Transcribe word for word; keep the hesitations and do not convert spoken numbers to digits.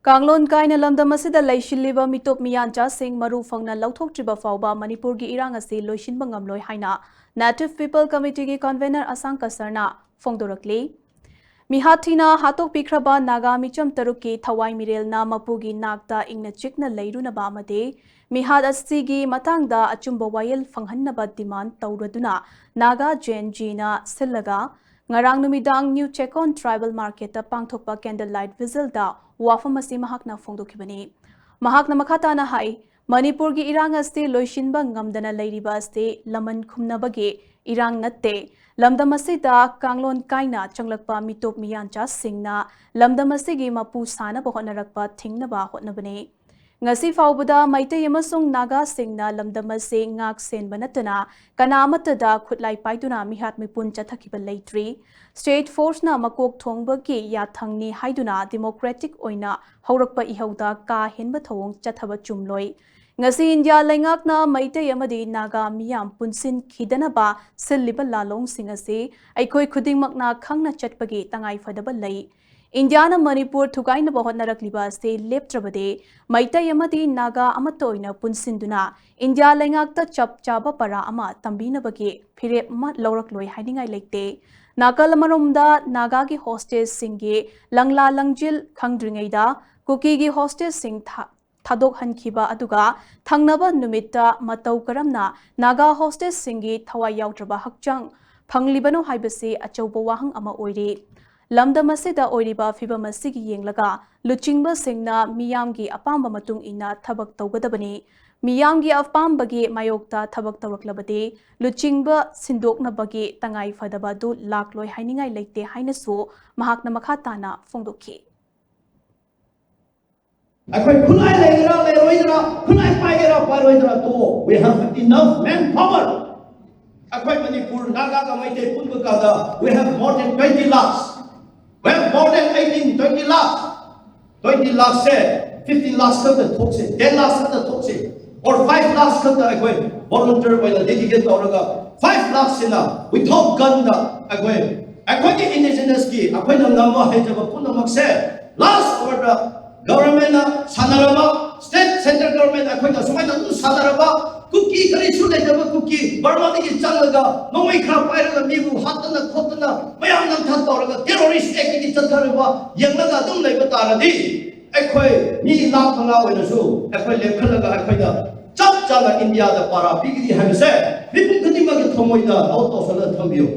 ꯀꯥꯡꯂꯣꯟ ꯀꯥꯏꯅ ꯂꯝꯗꯝ ꯑꯁꯤꯗ ꯂꯩꯁꯤꯜꯂꯤꯕ ꯃꯤꯇꯣꯞ ꯃꯤꯌꯥꯟꯆꯥꯁꯤꯡ ꯃꯔꯨ ꯐꯪꯅ ꯂꯧꯊꯣꯛꯇ꯭ꯔꯤꯕ ꯐꯥꯎꯕ ꯃꯅꯤꯄꯨꯔꯒꯤ ꯏꯔꯥꯡ ꯑꯁꯤ ꯂꯣꯏꯁꯤꯟꯕ ꯉꯝꯂꯣꯏ ꯍꯥꯏꯅ Native People Committeeꯒꯤ convener ꯑꯁꯥꯡ ꯀꯁꯔꯅ ꯐꯣꯡꯗꯣꯔꯛꯂꯤ꯫ ꯃꯤꯍꯥꯠ ꯊꯤꯅ ꯍꯥꯠꯇꯣꯛꯄꯤꯈ꯭ꯔꯕ ꯅꯥꯒꯥ ꯃꯤꯆꯝ ꯇꯔꯨꯛꯀꯤ ꯊꯋꯥꯏ ꯃꯤꯔꯦꯜꯅ ꯃꯄꯨꯒꯤ ꯅꯥꯛꯇ ꯏꯪꯅ ꯆꯤꯛꯅ ꯂꯩꯔꯨꯅꯕ ꯑꯃꯗꯤ ꯃꯤꯍꯥꯠ ꯑꯁꯤꯒꯤ ꯃꯇꯥꯡꯗ ꯑꯆꯨꯝꯕ ꯋꯥꯌꯦꯜ ꯐꯪꯍꯟꯅꯕ demand ꯇꯧꯔꯗꯨꯅ ꯅꯥꯒꯥ Gen Zꯅ ꯁꯤꯜꯂꯒ ꯉꯔꯥꯡ ꯅꯨꯃꯤꯗꯥꯡ New Chekon Tribal Marketꯇ ꯄꯥꯡꯊꯣꯛꯄ candle light vigilꯗ ꯋꯥꯐꯝ ꯑꯁꯤ ꯃꯍꯥꯛꯅ ꯐꯣꯡꯗꯣꯛꯈꯤꯕꯅꯤ꯫ ꯃꯍꯥꯛꯅ ꯃꯈꯥ ꯇꯥꯅ ꯍꯥꯏ, ꯃꯅꯤꯄꯨꯔꯒꯤ ꯏꯔꯥꯡ ꯑꯁꯤ ꯂꯣꯏꯁꯤꯟꯕ ꯉꯝꯗꯅ ꯂꯩꯔꯤꯕ ꯑꯁꯤ ꯂꯃꯟ ꯈꯨꯝꯅꯕꯒꯤ ꯏꯔꯥꯡ ꯅꯠꯇꯦ꯫ ꯂꯝꯗꯝ ꯑꯁꯤꯗ ꯀꯥꯡꯂꯣꯟ ꯀꯥꯏꯅ ꯆꯪꯂꯛꯄ ꯃꯤꯇꯣꯞ ꯃꯤꯌꯥꯟꯆꯥꯁꯤꯡꯅ ꯂꯝꯗꯝ ꯑꯁꯤꯒꯤ ꯃꯄꯨ ꯁꯥꯅꯕ ꯍꯣꯠꯅꯔꯛꯄ ꯊꯤꯡꯅꯕ ꯍꯣꯠꯅꯕꯅꯤ꯫ ꯉꯁꯤ ꯐꯥꯎꯕꯗ ꯃꯩꯇꯩ ꯑꯃꯁꯨꯡ ꯅꯥꯒꯥꯁꯤꯡꯅ ꯂꯝꯗꯝ ꯑꯁꯤ ꯉꯥꯛ ꯁꯦꯟꯕ ꯅꯠꯇꯅ ꯀꯅꯥ ꯑꯃꯠꯇꯗ ꯈꯨꯠꯂꯥꯏ ꯄꯥꯏꯗꯨꯅ ꯃꯤꯍꯥꯠ ꯃꯤꯄꯨꯟ ꯆꯠꯊꯈꯤꯕ ꯂꯩꯇ꯭ꯔꯤ꯫ State forceꯅ ꯃꯀꯣꯛ ꯊꯣꯡꯕꯒꯤ ꯌꯥꯊꯪꯅꯤ ꯍꯥꯏꯗꯨꯅ democratic ꯑꯣꯏꯅ ꯍꯧꯔꯛꯄ ꯏꯍꯧꯗ ꯀꯥ ꯍꯦꯟꯕ ꯊꯧꯑꯣꯡ ꯆꯠꯊꯕ ꯆꯨꯝꯂꯣꯏ꯫ ꯉꯁꯤ ꯏꯟꯗꯤꯌꯥ ꯂꯩꯉꯥꯛꯅ ꯃꯩꯇꯩ ꯑꯃꯗꯤ ꯅꯥꯒꯥ ꯃꯤꯌꯥꯝ ꯄꯨꯟꯁꯤꯟꯈꯤꯗꯅꯕ ꯁꯤꯜꯂꯤꯕ ꯂꯥꯂꯣꯡꯁꯤꯡ ꯑꯁꯤ ꯑꯩꯈꯣꯏ ꯈꯨꯗꯤꯡꯃꯛꯅ ꯈꯪꯅ ꯆꯠꯄꯒꯤ ꯇꯉꯥꯏꯐꯗꯕ ꯂꯩ꯫ ꯏꯟꯗꯤꯌꯥꯅ ꯃꯅꯤꯄꯨꯔ ꯊꯨꯒꯥꯏꯅꯕ ꯍꯣꯠꯅꯔꯛꯂꯤꯕ ꯑꯁꯤ ꯂꯦꯞꯇ꯭ꯔꯕꯗꯤ ꯃꯩꯇꯩ ꯑꯃꯗꯤ ꯅꯥꯒꯥ ꯑꯃꯠꯇ ꯑꯣꯏꯅ ꯄꯨꯟꯁꯤꯟꯗꯨꯅ ꯏꯟꯗꯤꯌꯥ ꯂꯩꯉꯥꯛꯇ ꯆꯞ ꯆꯥꯕ ꯄꯔꯥ ꯑꯃ ꯇꯝꯕꯤꯅꯕꯒꯤ ꯐꯤꯔꯦꯞ ꯑꯃ ꯂꯧꯔꯛꯂꯣꯏ ꯍꯥꯏꯅꯤꯡꯉꯥꯏ ꯂꯩꯇꯦ꯫ ꯅꯥꯀꯜ ꯑꯃꯔꯣꯝꯗ ꯅꯥꯒꯥꯒꯤ hostageꯁꯤꯡꯒꯤ ꯂꯪꯂꯥ ꯂꯪꯖꯤꯜ ꯈꯪꯗ꯭ꯔꯤꯉꯩꯗ ꯀꯨꯀꯤꯒꯤ hostageꯁꯤꯡ ꯊꯥ-, ꯊꯥꯗꯣꯛꯍꯟꯈꯤꯕ, ꯑꯗꯨꯒ ꯊꯪꯅꯕ ꯅꯨꯃꯤꯠꯇ ꯃꯇꯧ ꯀꯔꯝꯅ ꯅꯥꯒꯥ hostageꯁꯤꯡꯒꯤ ꯊꯋꯥꯏ ꯌꯥꯎꯗ꯭ꯔꯕ ꯍꯛꯆꯥꯡ ꯐꯪꯂꯤꯕꯅꯣ ꯍꯥꯏꯕꯁꯤ ꯑꯆꯧꯕ ꯋꯥꯍꯪ ꯑꯃ ꯑꯣꯏꯔꯤ꯫ ꯂꯝꯗꯝ ꯑꯁꯤꯗ ꯑꯣꯏꯔꯤꯕ ꯐꯤꯚꯝ ꯑꯁꯤꯒꯤ ꯌꯦꯡꯂꯒ ꯂꯨꯆꯤꯡꯕꯁꯤꯡꯅ ꯃꯤꯌꯥꯝꯒꯤ ꯑꯄꯥꯝꯕ ꯃꯇꯨꯡ ꯏꯟꯅ ꯊꯕꯛ ꯇꯧꯒꯗꯕꯅꯤ꯫ ꯃꯤꯌꯥꯝꯒꯤ ꯑꯄꯥꯝꯕꯒꯤ ꯃꯥꯌꯣꯛꯇ ꯊꯕꯛ ꯇꯧꯔꯛꯂꯕꯗꯤ ꯂꯨꯆꯤꯡꯕ ꯁꯤꯟꯗꯣꯛꯅꯕꯒꯤ ꯇꯉꯥꯏ ꯐꯗꯕ ꯑꯗꯨ ꯂꯥꯛꯂꯣꯏ ꯍꯥꯏꯅꯤꯡꯉꯥꯏ ꯂꯩꯇꯦ ꯍꯥꯏꯅꯁꯨ ꯃꯍꯥꯛꯅ ꯃꯈꯥ ꯇꯥꯅ ꯐꯣꯡꯗꯣꯛꯈꯤ꯫ ꯑꯩꯈꯣꯏ ꯈꯨꯠꯂꯥꯏ ꯂꯩꯒꯦꯔꯥ ꯂꯩꯔꯣꯏꯗ꯭ꯔꯥ, ꯈꯨꯠꯂꯥꯏ ꯄꯥꯏꯒꯦꯔꯥ ꯄꯥꯏꯔꯣꯏꯗ꯭ꯔꯥ ꯇꯣꯛꯑꯣ, we have enough manpower. ꯑꯩꯈꯣꯏ ꯃꯅꯤꯄꯨꯔ ꯅꯥꯒꯥꯒ ꯃꯩꯇꯩ ꯄꯨꯟꯕ ꯀꯥꯟꯗ we have more than twenty lakhs, we have more than eighteen, twenty lakhs. Twenty lakhsꯁꯦ fifteen lakhs ꯈꯛꯇ ꯊꯣꯛꯁꯦ, ten lakhs ꯈꯛꯇ ꯊꯣꯛꯁꯦ, or five lakhs ꯈꯛꯇ ꯑꯩꯈꯣꯏ volunteer ꯑꯣꯏꯅ dedicate ꯇꯧꯔꯒ five lakhsꯁꯤꯅ without gunꯗ ꯑꯩꯈꯣꯏ, ꯑꯩꯈꯣꯏꯒꯤ indigenousꯀꯤ ꯑꯩꯈꯣꯏꯅ ꯉꯝꯕ ꯍꯩꯖꯕ ꯄꯨꯝꯅꯃꯛꯁꯦ last hourꯗ ꯒꯚꯔꯟꯃꯦꯟꯅ ꯁꯥꯟꯅꯔꯕ, ꯁ꯭ꯇꯦꯠ ꯁꯦꯟꯇ꯭ꯔꯦꯜ ꯒꯚꯔꯟꯃꯦꯟ ꯑꯩꯈꯣꯏꯅ ꯁꯨꯃꯥꯏꯅ ꯑꯗꯨꯝ ꯁꯥꯟꯅꯔꯕ, ꯀꯨꯀꯤ ꯀꯔꯤꯁꯨ ꯂꯩꯇꯕ ꯀꯨꯀꯤ ꯕꯔꯃꯥꯗꯒꯤ ꯆꯪꯂꯒ ꯅꯣꯡꯃꯩ ꯈꯔ ꯄꯥꯏꯔꯒ ꯃꯤꯕꯨ ꯍꯥꯠꯇꯅ ꯈꯣꯠꯇꯅ ꯃꯌꯥꯝ ꯅꯝꯊꯥꯛ ꯇꯧꯔꯒ ꯇꯦꯔꯣꯔꯤꯁ ꯑꯦꯛꯀꯤ ꯆꯠꯊꯔꯤꯕ ꯌꯦꯡꯂꯒ ꯑꯗꯨꯝ ꯂꯩꯕ ꯇꯥꯔꯗꯤ, ꯑꯩꯈꯣꯏ ꯃꯤ ꯂꯥꯈ ꯃꯉꯥ ꯑꯣꯏꯔꯁꯨ ꯑꯩꯈꯣꯏ ꯂꯦꯞꯈꯠꯂꯒ ꯑꯩꯈꯣꯏꯅ ꯆꯞ ꯆꯥꯅ ꯏꯟꯗꯤꯌꯥꯗ ꯄꯥꯔꯥ ꯄꯤꯒꯅꯤ ꯍꯥꯏꯕꯁꯦ ꯃꯤꯄꯨꯝ ꯈꯨꯗꯤꯡꯃꯛꯀꯤ ꯊꯃꯣꯏꯗ ꯅꯣꯠ ꯇꯧꯁꯜꯂꯒ ꯊꯝꯕꯤꯌꯨ꯫